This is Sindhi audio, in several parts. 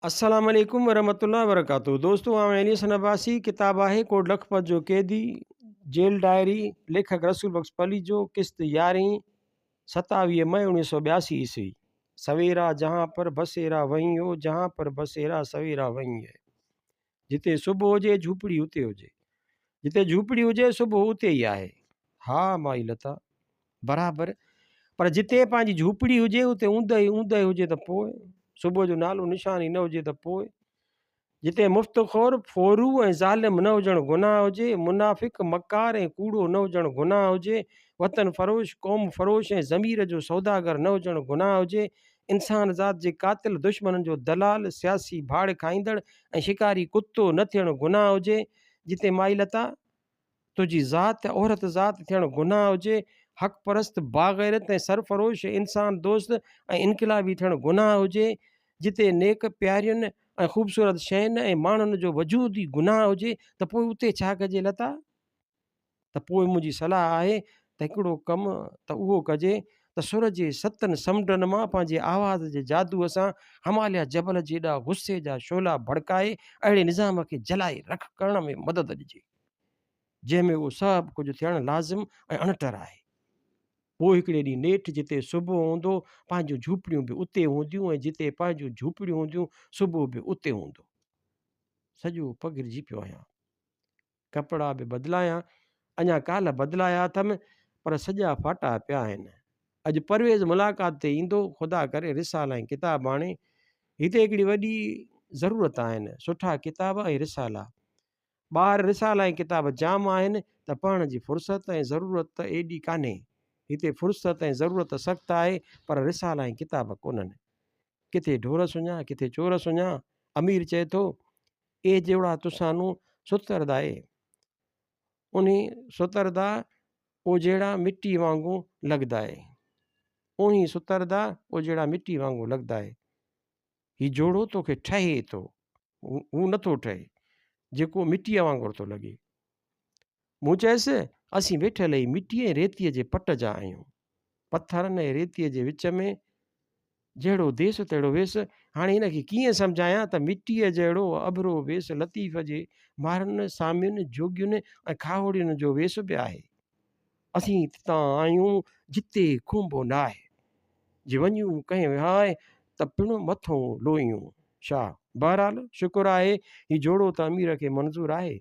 السلام عليڪم ورحمة الله وبرڪاته دوستو آئون علي حسن عباسي ڪتاب آهي ڪوٽ لکپت جو قيدي جيل ڊائري ليکڪ رسول بخش پليجو قسط يارهين 27 مئي 1982 عيسوي سويرا جهان پر بسيرا وهين هو جهان پر بسيرا سويرا وهين هي جتي صبح هجي جهوپڙي اتي هجي. جتي جهوپڙي هجي صبح اتي ئي آهي. ها مائي لتا، برابر، پر جتي پنهنجي جهوپڙي هجي اتي اوندهه ئي اوندهه هجي ته پوء؟ صبح جو نالو نشان ئي نه هجي ته پوء؟ جتي مفت خور، ڦورو ۽ ظالم نه هجڻ گناهه هجي، منافق، مڪار ۽ ڪوڙو نه هجڻ گناهه هجي، وطن فروش، قوم فروش ۽ ضمير جو سوداگر نه هجڻ گناهه هجي، انسان ذات جي قاتل دشمنن جو دلال، سياسي ڀاڙ کائيندڙ ۽ شڪاري ڪتو نه ٿيڻ گناهه هجي، جتي مائي لتا، تنهنجي ذات عورت ذات ٿيڻ گناهه هجي، حق پرست، باغيرت ۽ سرفروش، انسان دوست ۽ انقلابي ٿيڻ گناهه هجي، جتي نيڪ، پيارين ۽ خوبصورت شين ۽ ماڻهن جو وجود ئي گناهه هجي ته پوء اتي ڇا ڪجي لتا؟ ته پوء منهنجي صلاح آهي ته هڪڙو ڪم ته اهو ڪجي ته سر جي ستن سمنڊن مان پنهنجي آواز جي جادوء سان هماليه جبل جيڏا غصي جا شعلا ڀڙڪائي اهڙي نظام کي جلائي رک ڪرڻ ۾ مدد ڏجي، جنهن ۾ اهو سڀ ڪجهه ٿيڻ لازم ۽ اڻٽر آهي. پوء هڪڙي ڏينهن نيٺ جتي صبح هوندو، پنهنجون جهوپڙيون به اتي هونديون ۽ جتي پنهنجون جهوپڙيون هونديون، صبح به اتي هوندو. سڄو پگهرجي پيو آهيان. ڪپڙا به بدلايان، اڃا ڪالهه بدلايا اٿم، پر سڄا ڦاٽا پيا آهن. اڄ پرويز ملاقات تي ايندو، خدا ڪري رسالا ۽ ڪتاب آڻي. هتي هڪڙي وڏي ضرورت آهن، سٺا ڪتاب ۽ رسالا. ٻاهر رسالا ۽ ڪتاب جام آهن ته پڙهڻ جي فرصت ۽ ضرورت ته ايڏي ڪانهي. هتي فرصت ۽ ضرورت سخت آهي، پر رسالا ۽ ڪتاب ڪونهن. ڪٿي ڍور سڃا، ڪٿي چور سڃا. امير چئي ٿو، اي جيوڙا تسانون ستر دا اي۔ انهي ستر دا او جيڙا مٽي وانگون لڳدا اي۔ اونهي ستر دا او جيڙا مٽي وانگون لڳدا اي۔ هي جوڙو توکي ٺهي ٿو، هو نٿو ٺهي، جيڪو مٽيء وانگر ٿو لڳي. مون چيس، اسين ويٺل ئي مٽيء ۽ ريتيء جي پٽ جا آهيون. پٿرن ۽ ريتيء جي وچ ۾ جهڙو ديس تهڙو ويس. هاڻي هن کي ڪيئن سمجهايان ته مٽيء جهڙو اڀرو ويس لطيف جي مارن، سامين، جوڳين ۽ کاهوڙين جو ويس به آهي. اسين تتان آهيون جتي کونبو ناهه. جي وڃون ڪنهن وهانء ته پڻ مٿئون لوئيون. شاهه. بهرحال شڪر آهي هي جوڙو ته امير کي منظور آهي.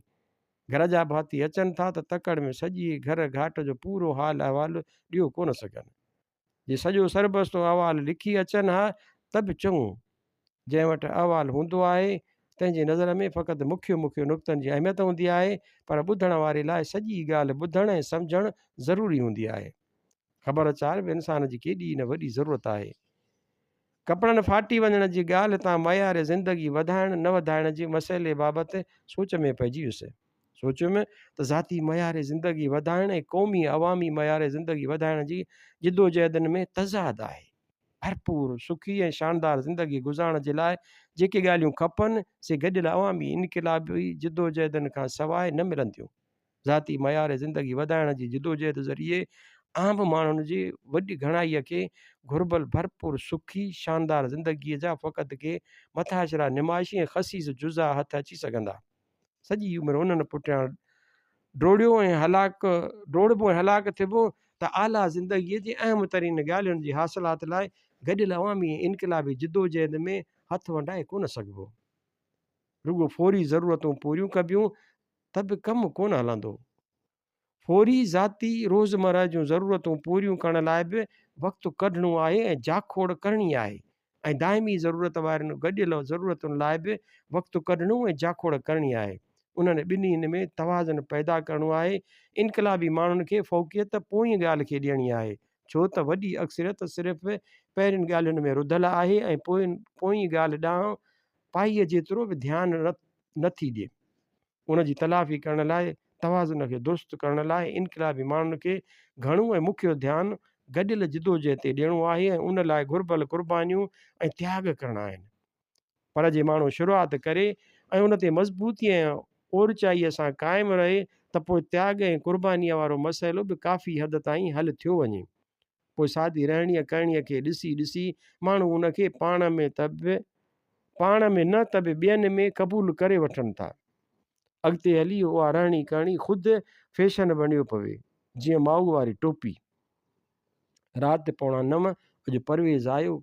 گهر جا ڀاتي اچن ٿا ته تڪڙ ۾ سڄي گهر گهاٽ جو پورو حال احوال ڏيو ڪونه سگهن. جي سڄو سربستو احوال لکي اچن ها ته به چڱو. جنهن وٽ احوال هوندو آهي، تنهن جي نظر ۾ فقط مکيه مکيه نڪتن جي اهميت هوندي آهي، پر ٻڌڻ واري لاء سڄي ڳالهه ٻڌڻ ۽ سمجهڻ ضروري هوندي آهي. خبر چار به انسان جي ڪيڏي نه وڏي ضرورت آهي. ڪپڙن ڦاٽي وڃڻ جي ڳالهه تان معيار زندگي وڌائڻ نه وڌائڻ جي مسئلي بابت سوچ ۾ پئجي ويس. سوچيم ته ذاتي معيار زندگي وڌائڻ ۽ قومي عوامي معيار زندگي وڌائڻ جي جدوجهدن ۾ تضاد آهي. ڀرپور، سکي ۽ شاندار زندگي گذارڻ جي لاء جيڪي ڳالهيون کپن، سي گڏيل عوامي انقلابي جدوجهدن کان سواء نه ملنديون. ذاتي معيار زندگي وڌائڻ جي جدوجهد ذريعي عام ماڻهن جي وڏي گهڻائيء کي گهربل ڀرپور، سکي، شاندار زندگيء جا فقط ڪي مٿاڇرا نمائشي ۽ خسيس جزا هٿ اچي سگهندا. سڄي عمر انهن پٺيان ڊوڙيو ۽ هلاڪ ڊوڙبو ۽ هلاڪ ٿيبو ته اعليٰ زندگيء جي اهم ترين ڳالهين جي حاصلات لاء گڏيل عوامي ۽ انقلابي جدوجهد ۾ هٿ ونڊائي ڪونه سگهبو. رڳو فوري ضرورتون پوريون ڪبيون ته به ڪم ڪونه هلندو. فوري ذاتي روزمره جون ضرورتون پوريون ڪرڻ لاء به وقت ڪڍڻو آهي ۽ جاکوڙ ڪرڻي آهي ۽ دائمي ضرورت وارين گڏيل ضرورتن لاء به وقت ڪڍڻو ۽ جاکوڙ ڪرڻي آهي. انهن ٻنهين ۾ توازن پيدا ڪرڻو آهي. انقلابي ماڻهن کي فوقيت پوئين ڳالهه کي ڏيڻي آهي، ڇو ته وڏي اڪثريت صرف پهرين ڳالهين ۾ رڌل آهي ۽ پوئين ڳالهه ڏانهن پائيء جيترو به ڌيان نه ٿي ڏئي. ان جي تلافي ڪرڻ لاء، توازن کي درست ڪرڻ لاء انقلابي ماڻهن کي گهڻو ۽ مکيه ڌيان گڏيل جدوجهد تي ڏيڻو آهي ۽ ان لاء گهربل قربانيون ۽ تياڳ ڪرڻا آهن. پر جي ماڻهو شروعات ڪري ۽ ان تي مضبوطي ۽ اورچائيء سان قائم رهي ته پوء تياڳ ۽ قربانيء وارو مسئلو به ڪافي حد تائين حل ٿيو وڃي. پوء سادي رهڻيء ڪرڻيء کي ڏسي ڏسي ماڻهو ان کي پاڻ ۾ ته به پاڻ ۾ نه ته به ٻين ۾ قبول ڪري وٺن ٿا. اڳتي هلي اها رهڻي ڪهڻي خود فيشن بڻيو پوي، جيئن مائوء واري ٽوپي. رات 8:45 اڄ پرويز آيو.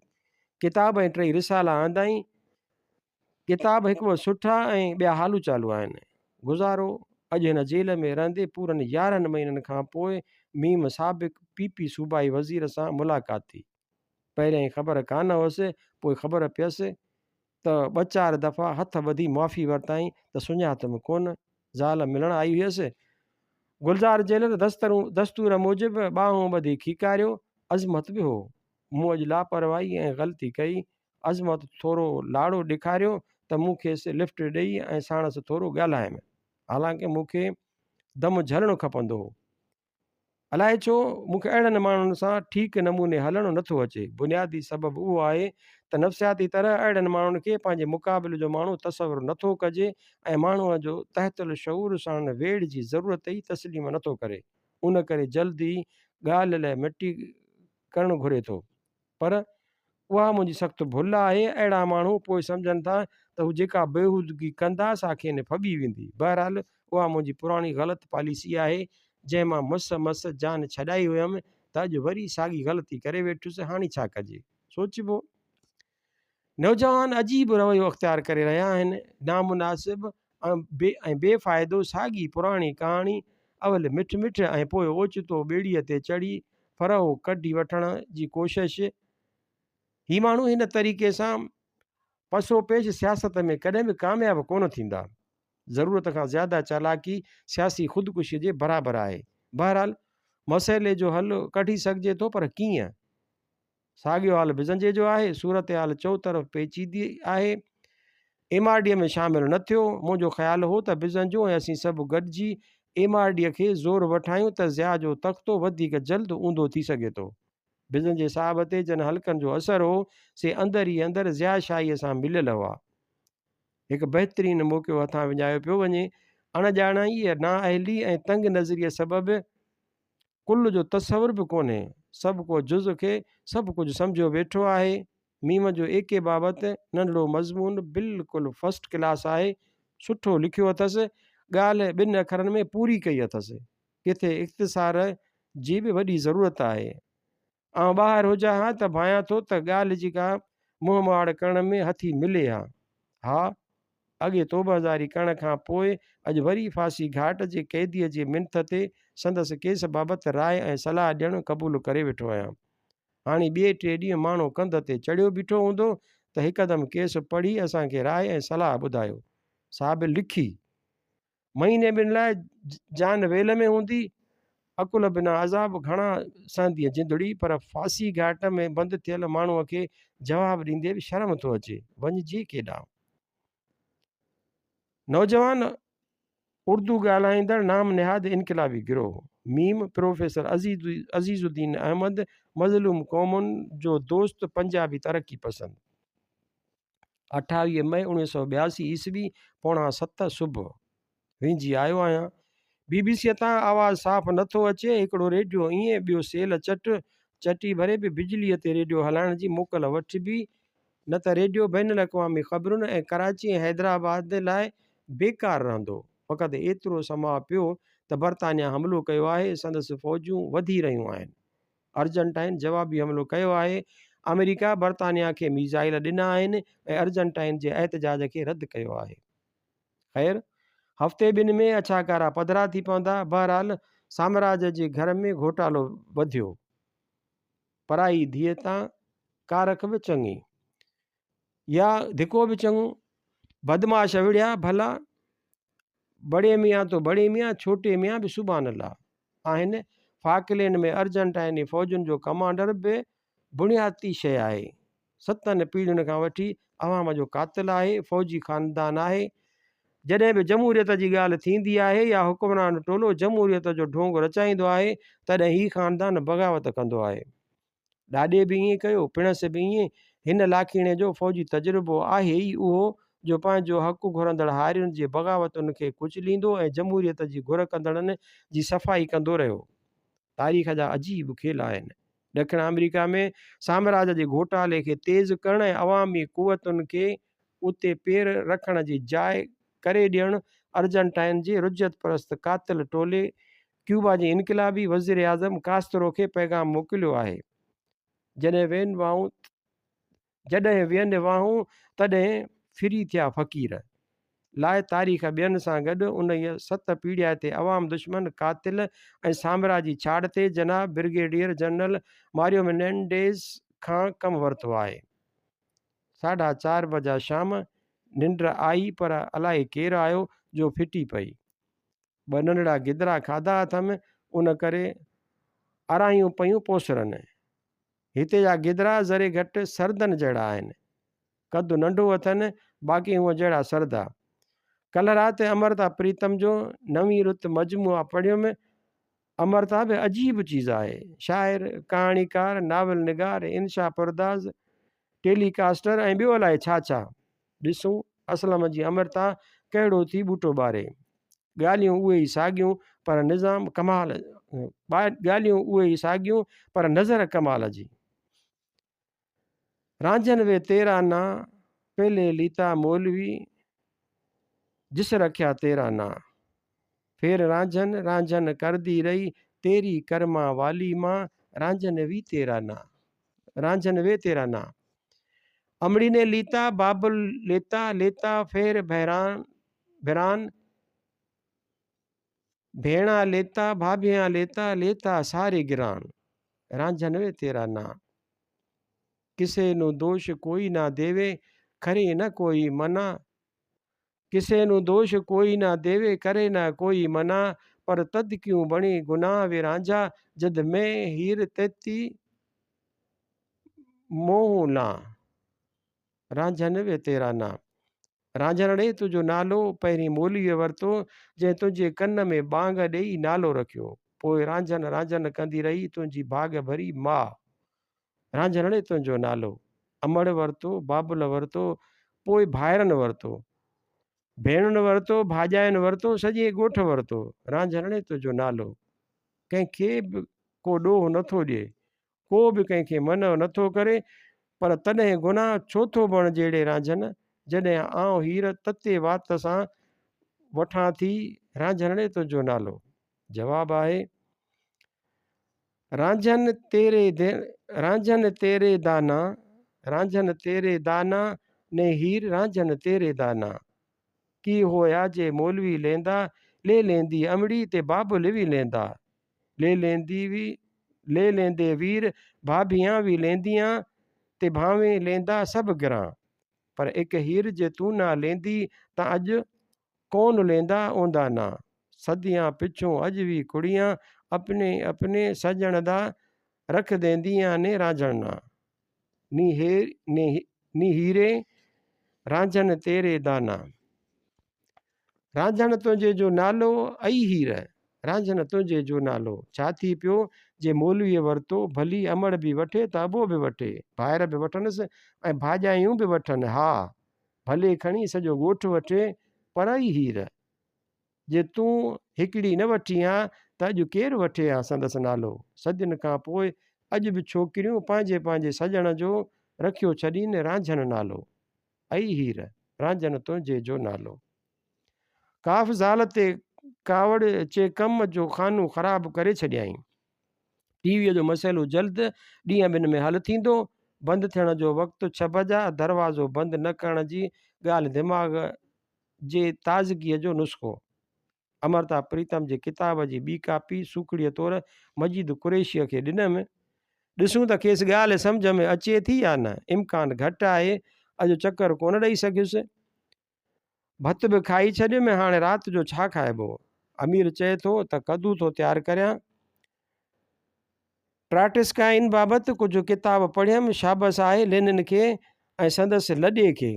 ڪتاب ۽ ٽئي رسالا آندائين. ڪتاب هڪ ٻه سٺا ۽ ٻيا هالو چالو آهن. گذارو، اڄ هن جيل ۾ رهندي پورن 11 مهينن کان پوء ميم سابق پي پي صوبائي وزير سان ملاقات ٿي. پهريائين خبر ڪانه هئس، پوء خبر پيس ته ٻه چار دفعا هٿ ٻڌي معافي ورتائين ته سڃاتم ڪونه، زال ملڻ آئي هيس. گلزار جيلر دستور موجب ٻانهون ٻڌي کيڪاريو، عظمت به هو. مون اڄ لاپرواهي ۽ غلطي ڪئي، عظمت ٿورو لاڙو ڏيکاريو ته مون کيس لفٽ ڏئي ۽ ساڻس ٿورو ڳالهايم. حالانڪه مون کي دم جهلڻو کپندو هو. الائي ڇو مون کي اهڙن ماڻهن سان ٺيڪ نموني هلڻ نٿو اچي. بنيادي سبب اهو آهي ته نفسياتي طرح اهڙن ماڻهن کي پنهنجي مقابل جو ماڻهو تصور نٿو ڪجي ۽ ماڻهوء جو تحت الشعور ساڻن ويڙهه جي ضرورت ئي تسليم نٿو ڪري. ان ڪري جلد ئي ڳالهه لئه مٽي ڪرڻ گهري ٿو. پر اها منهنجي سخت ڀل آهي. اهڙا ماڻهو پوء سمجهن ٿا ته هو جيڪا بيهودگي ڪندا سا کين ڦٻي ويندي. بهرحال اها منهنجي پراڻي غلط پاليسي آهي، جنهن مان مس مس جان ڇڏائي هيم ته اڄ وري ساڳي غلطي ڪري ويٺس. هاڻي ڇا ڪجي؟ سوچبو. نوجوان عجيب رويو اختيار ڪري رهيا آهن. نامناسب ۽ بي فائدو ساڳي پراڻي ڪهاڻي، اول مٺ مٺ ۽ پوء اوچتو ٻيڙيء تي چڙهي ڦرهو ڪڍي وٺڻ جي ڪوشش. هي ماڻهو هن طريقي سان پسو پيش سياست ۾ ڪڏهن به ڪامياب ڪونه ٿيندا. ضرورت کان زياده چالاڪي سياسي خودڪشيء جي برابر آهي. بهرحال مسئلي جو حل ڪڍي سگهجي ٿو پر ڪيئن؟ ساڳيو حال بزنجي جو آهي، صورتحال چؤطرف پيچيدي آهي. ايم آر ڊي ۾ شامل نه ٿيو، منهنجو خيال هو ته بزنجو ۽ اسين سڀ گڏجي ايم آر ڊي کي زور وٺايون ته ضياء جو تختو وڌيڪ جلد اونڌو ٿي سگهي ٿو. بزنجي صاحب تي جن حلقن جو اثر هو، سي اندر ئي اندر ضياء شاهيء سان مليل هئا. هڪ بهترين موقعو هٿان وڃايو پيو وڃي. اڻ ڄاڻائيء، نااهلي ۽ تنگ نظريء سبب ڪل جو تصور به ڪونهي. سڀ ڪو جز کي سڀ ڪجهه سمجهيو ويٺو آهي. ميم جو ايڪي بابت ننڍڙو مضمون بلڪل فرسٽ ڪلاس آهي. سٺو لکيو اٿس. ڳالهه ٻن اکرن ۾ پوري ڪئي اٿس. ڪٿي اختصار جي به وڏي ضرورت آهي. آئون ٻاهر هجان ها ته ڀانيان ٿو ته ڳالهه جي ڪا منهن مهاڙ ڪرڻ ۾ هٿي ملي ها. ها، اڳي توبه زاري ڪرڻ کان پوء اڄ وري ڦاسي گهاٽ جي قيديء جي منٿ تي سندس ڪيس بابت راء ۽ صلاح ڏيڻ قبول ڪري ويٺو آهيان. هاڻي ٻئي ٽئي ڏينهن ماڻهو ڪنڌ تي چڙهيو بيٺو هوندو ته هڪدم ڪيس پڙهي اسان کي راء ۽ صلاح ٻڌايو. سا به لکي. مهيني ٻن لاء جان ويل ۾ هوندي، عقل بنا عذاب گهڻا سهندينء جندڙي، پر ڦاسي گهاٽ ۾ بند ٿيل ماڻهوء کي جواب ڏيندي به شرم ٿو اچي، وڃجي ڪيڏانهن؟ نوجوان اردو ڳالهائيندڙ نام نهاد انقلابي گروهه، ميم، پروفيسر عزيز الدين احمد، مظلوم قومن جو دوست پنجابي ترقي پسند. 28 مئي 1982 عيسوي 6:45 صبح وينجهي آيو آهيان. بي بي سيء تان آواز صاف نه ٿو اچي. هڪڙو ريڊيو ائين، ٻيو سيل چٽ، چٽي ڀري به بجليء تي ريڊيو هلائڻ جي موڪل وٺبي، نه ته ريڊيو بين الاقوامي خبرن ۽ ڪراچي ۽ حيدرآباد لاء بيڪار رهندو. فقط ايترو سماء پيو ته برطانيا حملو ڪيو آهي، سندس فوجون وڌي رهيون آهن. ارجنٽائن جوابي حملو ڪيو آهي، آمريڪا برطانيا کي ميزائل ڏنا آهن ۽ ارجنٽائن جي احتجاج کي رد ڪيو آهي. خير هفتي ٻن ۾ اڇا ڪارا پڌرا ٿي پوندا. بهرحال سامراج جي گهر ۾ گهوٽالو وڌيو. پرائي ڌيء تان ڪارک به چڱي يا ڌڪو به چڱو. بدمعاش وڙهيا ڀلا، بڙي ميان تو بڙي ميان، ڇوٽي ميان به سبحان الله. آهن. فاڪلينڊ ۾ ارجنٽائني فوجن جو ڪمانڊر به بڻيادي شيء آهي. ستن پيڙهين کان وٺي عوام جو قاتل آهي، فوجي خاندان آهي. جڏهن به جمهوريت جي ڳالهه ٿيندي آهي يا حڪمران ٽولو جمهوريت جو ڍونگ رچائيندو آهي، تڏهن هي خاندان بغاوت ڪندو آهي. ڏاڏي به ائين ڪيو، پڻس به ائين. هن لاکيڻي جو فوجي تجربو آهي ئي اهو جو پنهنجو حق گهرندڙ هارين جي بغاوتن کي ڪچليندو ۽ جمهوريت جي گهر ڪندڙن جي صفائي ڪندو رهيو. تاريخ جا عجيب کيل آهن. ڏکڻ آمريڪا ۾ سامراج جي گهوٽالي کي تيز ڪرڻ ۽ عوامي قوتن کي اتي پير رکڻ جي جاء ڪري ڏيڻ ارجنٽائن جي رجعت پرست قاتل ٽولي ڪيوبا جي انقلابي وزيراعظم ڪاسترو کي پيغام موڪليو آهي. جڏهن وين واهون جڏهن وين واهون تڏهن ڦري ٿيا فقير. لاء تاريخ ٻين سان گڏ انهيء ست پيڙهيائتي عوام دشمن قاتل ۽ سامراجي ڇاڙتي جناب برگيڊيئر جنرل ماريو مينينڊيز کان ڪم ورتو آهي. ساڍا چار بجا شام، ننڊ آئي پر الائي ڪير آيو جو ڦٽي پئي. ٻه ننڍڙا گدرا کاڌا اٿم، ان ڪري ارايون پيون پوسرن. هتي جا گدرا ذري گهٽ سردن جهڙا آهن. قد ننڍو اٿن، باقي هونء جهڙا سردا. ڪلهه رات امرتا پريتم جو نوين رت مجموعا پڙهيم. امرتا به عجيب چيز آهي. شاعر، ڪهاڻيڪار، ناول نگار، انشا پرداز، ٽيلي ڪاسٽر ۽ ٻيو الائي ڇا ڇا. ڏسون اسلم جي امرتا ڪهڙو ٿي ٻوٽو ٻاري. ڳالهيون اهي ئي ساڳيون پر نظام ڪمال ڳالهيون اهي ئي ساڳيون پر نظر ڪمال جي. رانجهن وي تيرا نان، پهلي ليتا مولوي، جس رکيا تيرا نان. ڦير رانجهن، رانجهن ڪردي رهي، تيري ڪرمان والي مان، رانجهن وي تيرا نان. رانجهن وي تيرا نان. امڙي ني ليتا، بابل ليتا، ليتا ڦير ڀيران، ڀيران، ڀيڻا ليتا، ڀاڀيان ليتا، ليتا ساري گران. رانجهن وي تيرا نان. ڪسي نون دوش ڪوئي نا ديوي، کري نه ڪوئي منا. ڪسي نون دوش ڪوئي نا ديوي، کري نه ڪوئي منا. پر تد ڪيون بڻي گناهه وي رانجها، جد مين هير تيتي موهون لان. رانجهن وي تيرا نان. رانجهن ڙي تنهنجو نالو پهرين مولويء ورتو، جنهن تنهنجي ڪن ۾ ٻانگ ڏيئي نالو رکيو. پوء رانجهن رانجهن ڪندي رهي تنهنجي ڀاڳ ڀري ماء. رانجهن ڙي تنهنجو نالو امڙ ورتو، بابل ورتو، پوء ڀائرن ورتو، ڀيڻن ورتو، ڀاڄاين ورتو، سڄي ڳوٺ ورتو. رانجهن ڙي تنهنجو نالو ڪنهن کي به ڪو ڏوهه نٿو ڏئي، ڪو به ڪنهن کي منع نه ٿو ڪري، پر تڏهن گناهه ڇو ٿو بڻجي ڙي رانجهن، جڏهن آئون هير تتي وات سان وٺان ٿي رانجهن ڙي تنهنجو نالو. جواب آهي، رانجهن تيري رانجهن تيري دانا، رانجهن تيري دانا ني هير رانجهن تيري دانا. ڪي هويا جي مولوي ليندا، لي ليندي امڙي تي بابل وي ليندا. لي ليندي وي لي ليندي وير ڀاڀيان وي لينديان تي ڀانوين ليندا سڀ گران پر اڪ هير جي تون نا ليندي تان اڄ ڪون ليندا اوندا نا صديان پڇون اڄ وي ڪڙيان اپني اپني سڄڻ دا رک دينديان ني رانجهڻ نا ني هير ني هيري رانجهن تيري دانا. رانجهڻ تنهنجي جو نالو، اي هير! رانجهڻ تنهنجي جو نالو. ڇا ٿي پيو جي مولويء ورتو، ڀلي امڙ به وٺي ته ابو به وٺي، ڀائر به وٺنس ۽ ڀاڄايون به وٺن، ها! ڀلي کڻي سڄو ڳوٺ وٺي، پر اي هير! جي تون هڪڙي نه وٺين ها ته اڄ ڪير وٺي ها سندس نالو؟ صدين کان پوء اڄ به ڇوڪريون پنهنجي پنهنجي سڄڻ جو رکيو ڇڏين رانجهڻ نالو. اي هير! رانجهن تنهنجي جو نالو. ڪاف زال تي ڪاوڙ چي ڪم جو خانو خراب ڪري ڇڏيائين. ٽي ويء جو مسئلو جلد ڏينهن ٻن ۾ حل ٿيندو. بند ٿيڻ جو وقت ڇهه بجا، دروازو بند نه ڪرڻ جي ڳالهه دماغ جي تازگيء جو نسخو. امرتا پريتم جي ڪتاب جي ٻي ڪاپي سوکڙيء طور مجيد قريشيء کي ڏنم. ڏسون ته کيس ڳالهه سمجهه ۾ اچي ٿي يا نه. امڪان گهٽ آهي. اڄ چڪر ڪونه ڏئي سگهيس. ڀت به کائي ڇڏيم، هاڻي رات جو ڇا کائبو؟ امير چئي ٿو ته ڪدو ٿو تيار ڪريان. ٽراٽسڪائين بابت ڪجهه ڪتاب پڙهيم، شابس آهي لينن کي ۽ سندس لڏي کي،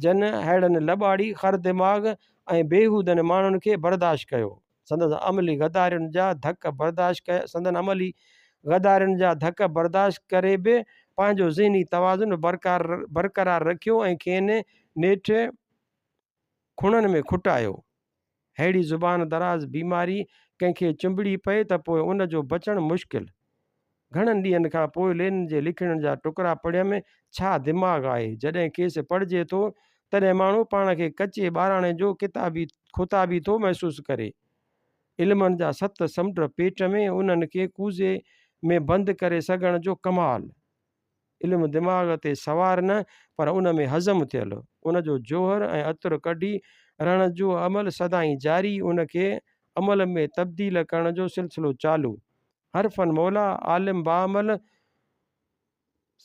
جن ههڙن لٻاڙي، خر دماغ ۽ بيهودن ماڻهن کي برداشت ڪيو. سندس عملي غدارين جا ڌڪ برداشت ڪيا سندن عملي غدارين جا ڌڪ برداشت ڪري به پنهنجو ذهني توازن برقرار رکيو ۽ کين نيٺ کڻن ۾ کٽايو. ههڙي زبان دراز بيماري ڪنهن کي چنبڙي پئي ته پوء ان جو بچڻ مشڪل. گهڻن ڏينهن کان پوء لينن جي لکڻين جا ٽڪرا پڙهيم، ڇا دماغ آهي، جڏهن کيس پڙهجي ٿو تڏهن ماڻهو پاڻ کي ڪچي ٻاراڻي جو ڪتابي کتابي ٿو محسوس ڪري. علمن جا ست سمنڊ پيٽ ۾، انهن کي ڪوزي ۾ بند ڪري سگهڻ جو ڪمال. علم دماغ تي سوار نه پر ان ۾ هضم ٿيل، ان جو جوهر ۽ عطر ڪڍي رهڻ جو عمل سدائين جاري، ان کي عمل ۾ تبديل ڪرڻ جو سلسلو چالو. هر فن مولا، عالم باعمل،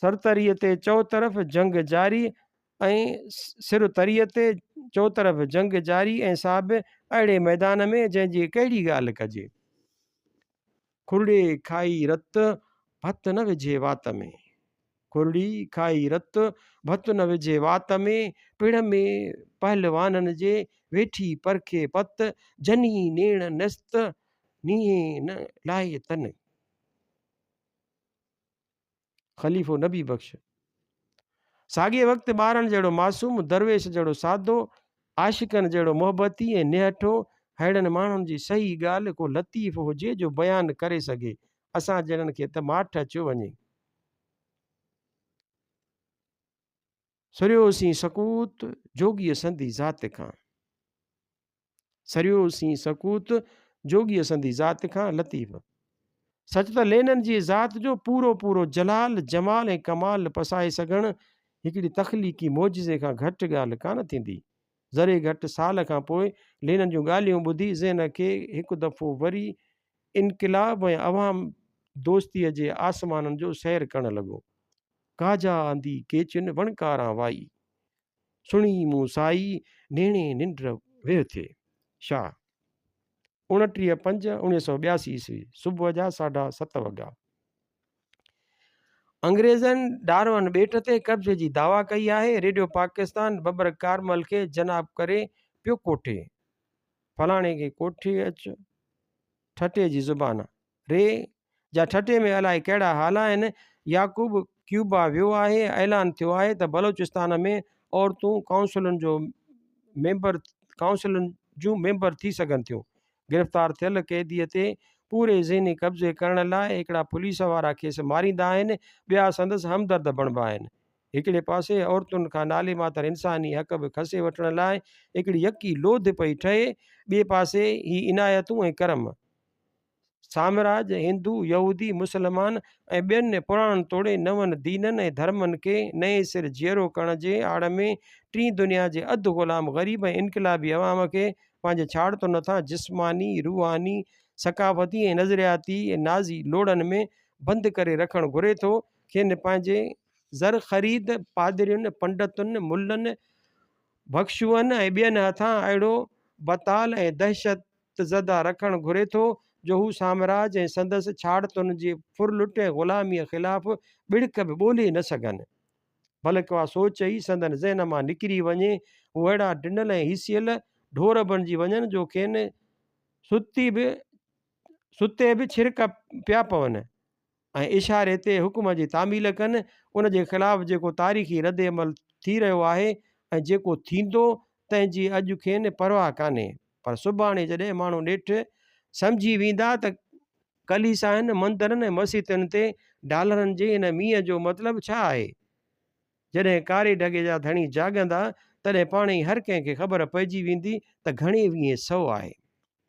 سرتريء تي چؤطرف جنگ جاري ۽ سر تريء تي چؤطرف جنگ جاري ۽ سا به اهڙي ميدان ۾ جنهن جي ڪهڙي ڳالهه ڪجي. کرڙي کائي رت، ڀت نه وجهي وات ۾. کرڙي کائي رت، ڀت نه وجهي وات ۾، پڙ ۾ پهلوانن جي ويٺي پرکي پت، جني نيڻ نست، نينهين نه لاهي تن. خليفو نبي بخش ساڳئي وقت ٻارن جهڙو معصوم، درويش جهڙو سادو، عاشقن جهڙو محبتي ۽ نهٺو، ههڙن ماڻهن جي صحيح ڳالهه ڪو لطيف هجي جو بيان ڪري سگهي، اسان جهڙن کي ته ماٺ اچيو وڃي. سريو سين سڪوت، جوڳيء سندي ذات کان. سريو سين سڪوت، جوڳيء سندي ذات کان، لطيف. سچ ته لينن جي ذات جو پورو پورو جلال، جمال ۽ ڪمال پسائي سگهڻ هڪڙي تخليقي معجزي کان گهٽ ڳالهه ڪانه ٿيندي. ذري گهٽ سال کان پوء لينن جون ڳالهيون ٻڌي ذهن کي هڪ دفعو وري انقلاب ۽ عوام دوستيء جي آسمانن جو سير ڪرڻ لڳو. ڪا جا آندي ڪيچن وڻڪاران وائي. سڻي مون سائي، نيڻي ننڊ ويهه ٿئي. شاهه. 29 پنج 1982 عيسوي، صبح جا ساڍا ست وڳا. انگريزن ڊارون ٻيٽ تي قبضي جي دعويٰ ڪئي آهي. ريڊيو پاڪستان ببرڪ ڪارمل کي جناب ڪري پيو ڪوٺي. فلاڻي کي ڪوٺي اچ. ٺٽي جي زبان. ري، جا ٺٽي ۾ الائي ڪهڙا حال آهن. يعقوب ڪيوبا ويو آهي، اعلان ٿيو آهي ته بلوچستان ۾ عورتون ڪائونسلن جو ميمبر ڪائونسلن جون ميمبر ٿي سگهن ٿيون. گرفتار ٿيل قيديء تي پوري ذهني قبضي ڪرڻ لاء هڪڙا پوليس وارا کيس ماريندا آهن، ٻيا سندس همدرد بڻبا آهن. هڪڙي پاسي عورتن کان نالي ماتر انساني حق به کسي وٺڻ لاء هڪڙي يڪي لوڌ پئي ٺهي، ٻئي پاسي هي عنايتون ۽ ڪرم. سامراج، هندو، يهودي، مسلمان ۽ ٻين پراڻن توڙي نون دينن ۽ ڌرمن کي نئين سر جيئرو ڪرڻ جي آڙ ۾ ٽين دنيا جي اڌ غلام غريب ۽ انقلابي عوام کي پنهنجي ڇاڙتن هٿان جسماني، روحاني، ثقافتي ۽ نظرياتي نازي لوڙهن ۾ بند ڪري رکڻ گهري ٿو، کين پنهنجي زرخريد پادرين، پنڊتن، ملن، ڀڪشوئن ۽ ٻين هٿان اهڙو بتال ۽ دهشت زده رکڻ گهري ٿو جو هو سامراج ۽ سندس ڇاڙتن جي ڦرلٽ ۽ غلاميء خلاف ٻڙڪ به ٻولي نه سگهن. بلڪ اها سوچ ئي سندن ذهن مان نڪري وڃي، هو اهڙا ڊنل ۽ هيسيل ڍور بڻجي وڃن جو کين ستي به ستي به ڇرڪ پيا پون. ۽ اشاري تي حڪم جي تعميل ڪن، ان جي خلاف جيڪو تاريخي ردعمل ٿي رهيو آهي ۽ جيڪو ٿيندو، تنهن جي اڄ کين پرواهه ڪانهي. پر سڀاڻي جڏهن ماڻهو نيٺ سمجهي ويندا ته ڪليسائن، مندرن ۽ مسيتن تي ڊالرن جي ان مينهن جو مطلب ڇا آهي؟ جڏهن ڪاري ڍڳي جا ڌڻي جاڳندا، تڏهن پاڻ ئي هر ڪنهن کي خبر پئجي ويندي ته گهڻي ويهين سئو آهي.